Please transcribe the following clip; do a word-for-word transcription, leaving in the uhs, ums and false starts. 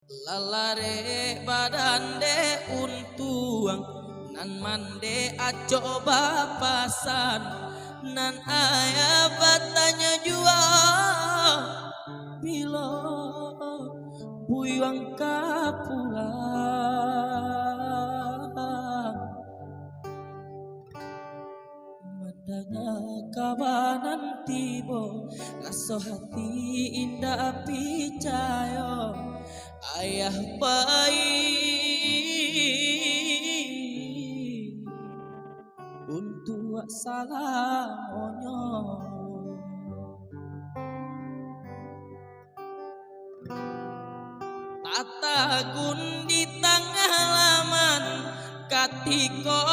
Lalarek badan dek untuang, nan mandek acok bapasan, nan ayah batanya jua, bilo buyuang ka pulang. Mandanga kaba nan tibo, raso hati indak picayo. Ayah pai untuak salamonyo. Tatagun di tangah laman, katiko